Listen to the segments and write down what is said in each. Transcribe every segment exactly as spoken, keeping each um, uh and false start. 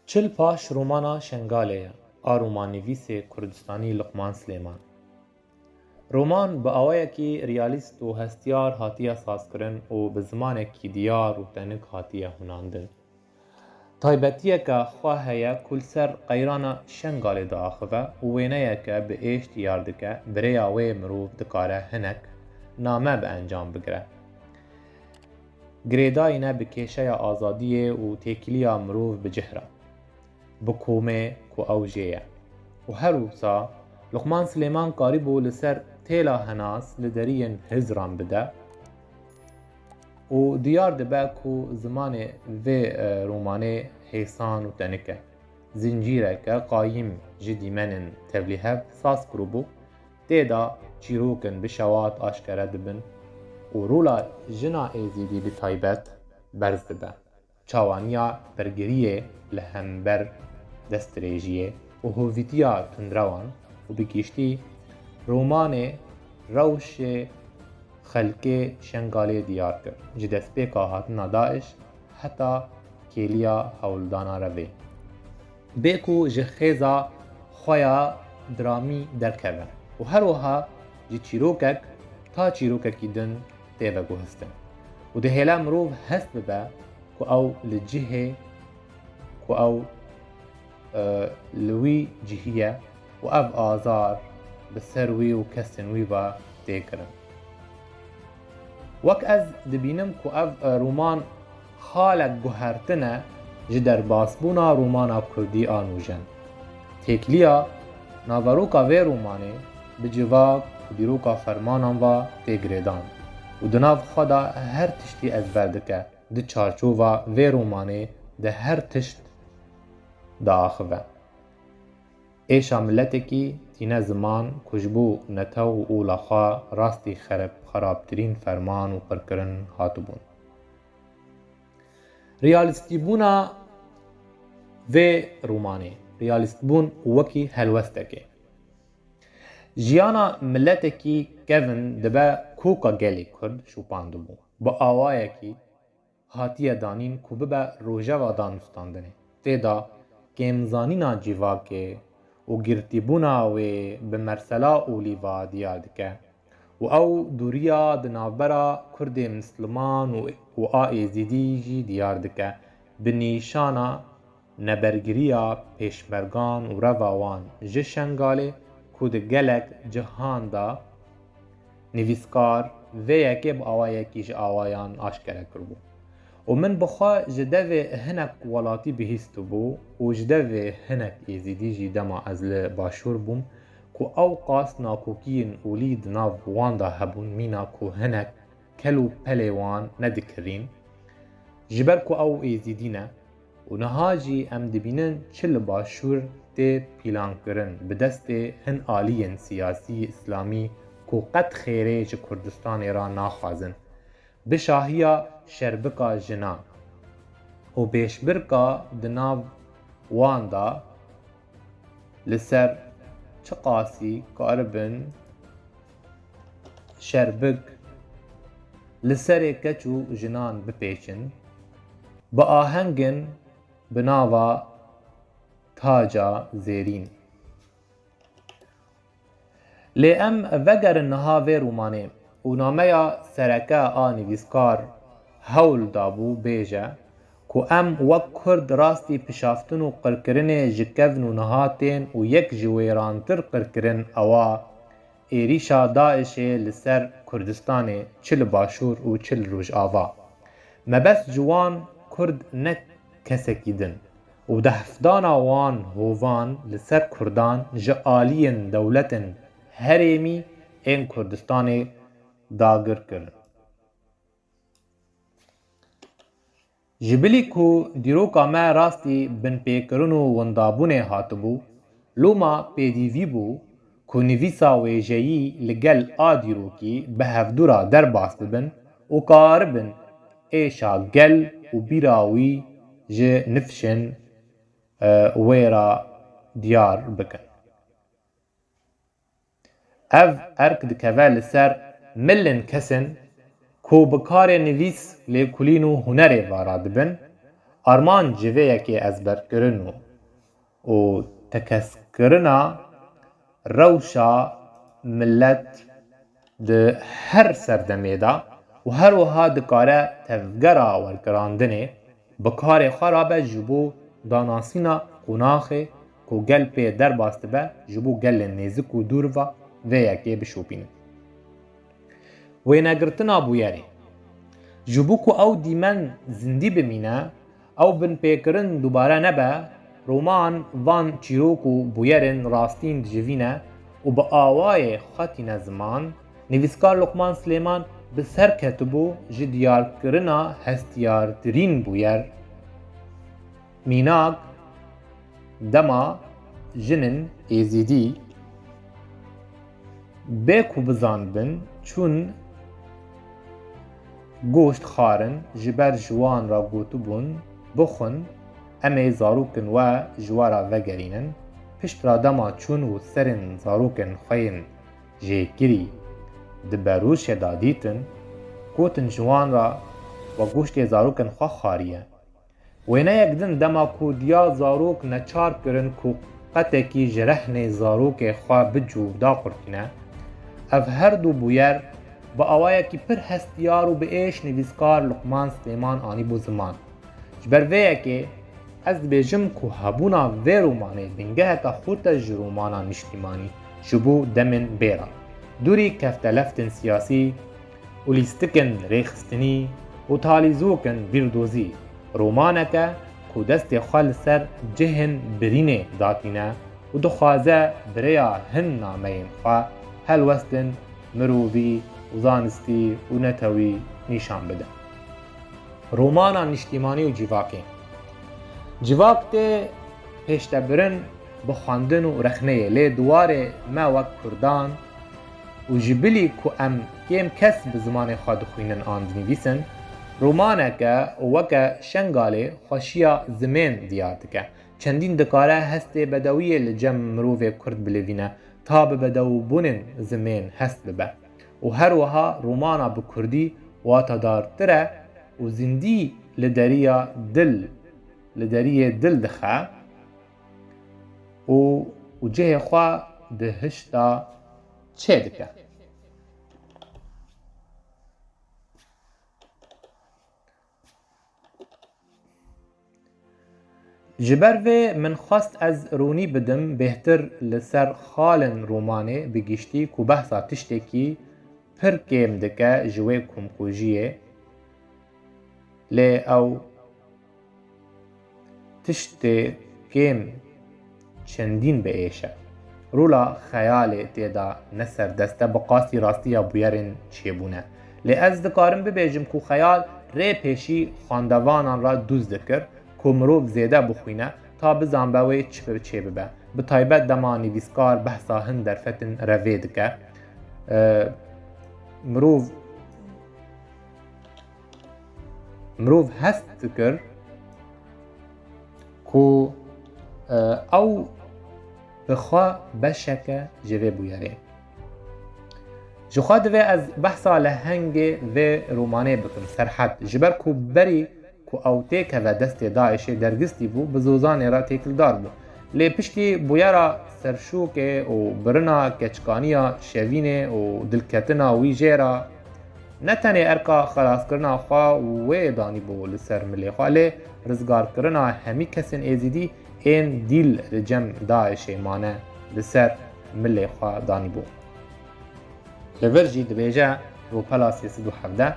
Çil paş romana Şengalê ye, a romannivîsê Kurdistanî Luqman Silêman. Roman bi awayekî realîst û hestiyar hatiye sazkirin û bi zimanekî diyar û tenik hatiye hunandin. Taybetiyeke xwe heye ku li ser qeyrana Şengalê diaxive û wêneyeke bi êş diyar dike, bi rêya wê mirov dikare hinek name bi encam bigire. Girêdayî ne bi kêşeya azadiyê û têkiliya mirov bi cih re, bi komê ku ew jê ye. Û her wisa Luqman Silêman karîbû li ser têla Henas li deriyên Hizran bide û diyar dibe ku zimanê vê, e, romanê hêsan û tenik e. Zincîreke qayîm ji dîmenên tevlîhev saz kiribû, tê de çîrokin bi şewat aşkere dibin û rola jina Êzîdî bi taybet berz dibe. Çawaniya bergiriyê li hember destdirêjiyê û hovîtiya tundrewan û bi giştî romanê rewşê xelkê Şengalê diyar kir, ji destpêka hatina DAIŞ heta kêliya hewldana revê. Bê ku ji xêza xwe ya dramî derkeve û her wiha ji çîrokek ta çîrokekî din tê veguhistin û dihêle mirov hest bibe ku ew li cihê, ku ew, e, li wî cihî ye û ev azar bi ser wî û kesên wî ve tê kirin. Wek ez dibînim ku ev, e, roman xalek guhertin e ji derbasbûna romana kurdî a nûjen. Têkiliya naveroka vê romanê bi civak û dîroka fermanan ve tê girêdan û di nav xwe de her tiştî ezber dike. Di çarçova vê romanê de her tişt diaxive. Êşa miletekî tîne ziman ku ji bo netew û ola xwe rastî xereb-, xerabtirîn ferman û qirkirin hatibûn. Realîstîbûna vê romanê, realîstbûn wekî helwestekê. Jiyana miletekî kevin dibe koka gelê Kurd şopandibû. Bi awayekî hatiye danîn ku bibe rojeva danûstandinê. Tê de kêmzanîna civakê û girtîbûna wê bi mersela olî ve diyar dike û ew dûriya di navbera Kurdê Misliman û, û a Êzîdî jî diyar dike, bi nîşana nebergiriya pêşmergan û reva wan ji Şengalê ku di gelek cihan de nivîskar vê yekê bi awayekî ji awayan aşkere kiribû. Û min bi xwe ji devê hinek welatî bihîstibû û ji devê hinek Êzîdî jî dema ez li başûr bûm ku ew qas nakokiyên olî di nav wan de hebûn, mîna ku hinek kel û pelê wan nedikirîn, ji ber ku ew Êzîdî ne. Û niha jî em dibînin çi li başûr tê pîlankirin, bi destê hin aliyên siyasî îslamî ku qet xêrê ji Kurdistanê re naxwazin, bi şahiya şerbika jinan û pêşbirka di nav wan de li ser çiqasî karibin şerbik li serê keç û jinan bipêçin, bi ahengin bi nava Taca Zêrîn. Lê em vegerin niha vê romanê û nameya sereke a nivîskar hewl dabû bêje ku em wek Kurd rastî pişaftin û qirkirinê ji kevn û niha tên û yek ji wêrantir qirkirin ewa êrîşa DAIŞê li ser Kurdistanê, çi li Başûr û çi li Rojava. Mebest ji wan Kurd ne kesekî din û dehfdana wan hovan li ser Kurdan ji aliyên dewletên herêmî ên Kurdistanê dagir kirin. Ji bilî ku dîroka me rastî binpêkirin û windabûnê hatibû, loma pêdîvî bû ku nivîsa wêjeyî li gel a dîrokî bi hevdû re derbas bibin û karibin êşa gel û bîra wî ji nifşên, e, wê re diyar bikin. Ev erk dikeve li ser milên kesên ku bi karê nivîs, lêkolîn û hunerê ve radibin, Armanc ji vê yekê ezberkirin û, û tekeskirina rewşa milet di her serdemê de û her wiha dikare tevgera wergirandinê bi karê xwe rabe ji bo danasîna qonaxê ku gel pê derbas dibe, ji bo gelên nêzik û dûr ve vê yekê bişopînin. Wênegirtina bûyerê. Ji bo ku ew dîmen zindî bimîne, ew binpêkirin dubare nebe, roman van çîrok û bûyerên rastîn dijivîne û bi awayê xwe tîne ziman. Nivîskar Luqman Silêman bi ser ketibû ji diyarkirina hestiyartirîn bûyer. Mînak, dema jinên Êzîdî bê ku bizanibin, çûn goşt xwarin, ji ber ji wan re gotibûn, bixwin, em ê zarokên we ji we re vegerînin. Pişt re dema çûn û serên zarokên xwe yên jêkirî di berûşê de dîtin, gotin ji wan re, we goştê zarokên xwe xwariye. Wêneyek din, dema ku diya zarok neçar kirin ku qetekî ji rehnê zarokê xwe bicû daqurtîne, ev her du bûyer bi awayekî pir hestiyar û bi êş nivîskar Luqman Silêman anîbû ziman. Ji ber vê yekê ez dibêjim ku hebûna vê romanê bingeheke xurt e ji romana niştîmanî ji bo demên bê re. Dûrî kefteleftên siyasî û lîstikên rêxistinî û talîzokên bîrdozî, romaneke ku destê xwe li ser cihên birînê datîne û dixwaze bi rêya hin nameyên xwe helwestên mirovî û zanistî û netewî nîşan bide. Romana niştîmanî û civakê. Civak tê pêştebirin bi xwendin û rexneyê, lê di warê me wek Kurdan û ji bilî ku em kêm kes bi zimanê xwe dixwînin an dinivîsin, romaneke weke Şengalê xweşiya zimên diyar dike. Çendîn dikare hestê bedewiyê li cem mirovê Kurd bilivîne, ta bi bedewbûnên zimên hest bibe. Û her wiha romana bi kurdî watadartir e û zindî li deriya dil, li deriyê dil dixe û, û cihê xwe di hişta çê dike. Ji ber vê min xwest ez rûnî bidim bêhtir li ser xalên romanê bi giştî ku behsa tiştekî pir kêm dike ji wê komkujiyê, lê ew tiştê kêm çendîn bi êş e. Rola xeyalê tê de ne serdest e, bi qasî rastiya bûyerên çêbûne. Lê ez dikarim bibêjim ku xeyal rê pêşî xwendevanan re dûz dikir ku mirov zêde bixwîne ta bizanbe wê çi bi çê bibe. Bi taybet dema nivîskar behsa hin derfetên revê dike. E, mirov, mirov hest dikir ku, e, ew bi xwe beşeke ji vê bûyerê. Ji xwe divê ez behsa lehengê vê romanê bikim, Serhed. Ji ber ku berî ku ew têkeve destê DAIŞê dergistî bû, bi Zozanê re têkildar bû. Lê piştî bûyera Serşokê û birina keçikaniya Şevînê û dilketina wî jê re, ne tenê erka xelaskirina xwe wê danîbû li ser milê xwe, lê rizgarkirina hemî kesên Êzîdî ên dîl li cem DAIŞê mane li ser milê xwe danîbû. Li vir jî dibêje, Rûpela sê sed û hevdeh,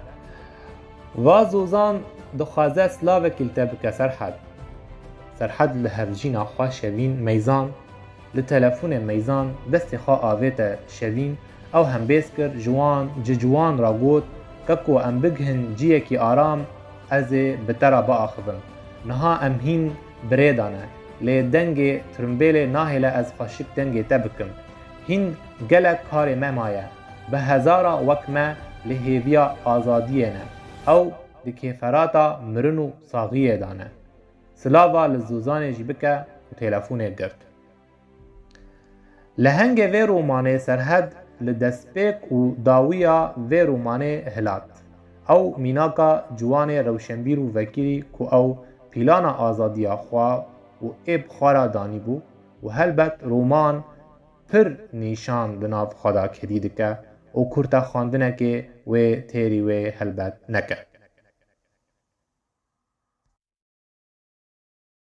Va Zozan dixwaze silavekî li te bike, Serhed. Serhed li hevjîna xwe Şevîn meyzand. Li telefonê meyzand destê xwe avête Şevîn, ew hembêz kir, ji wan, ji ciwan re got, Keko, em bigihin ciyekî aram, ez ê bi te re biaxivim. Niha em hîn bi rê de ne, lê dengê tirimbêlê nahêle ez xweşik dengê te bikim. Hîn gelek karê me maye. Bi hezara wek me li hêviya azadiyê ne. Ew di kêferata mirin û saxiyê de ne. Silava li Zozanê jî bike û telefonê girt. Lehengê vê romanê Serhed li destpêk û dawiya vê romanê hilat. Ew mînaka ciwanê rewşenbîr û vekirî ku ew pîlana azadiya xwe û ê bi xwe re danîbû û helbet roman pir nîşan di nav xwe de kedî dike û kurtexwandinekê wê têrî wê helbet neke.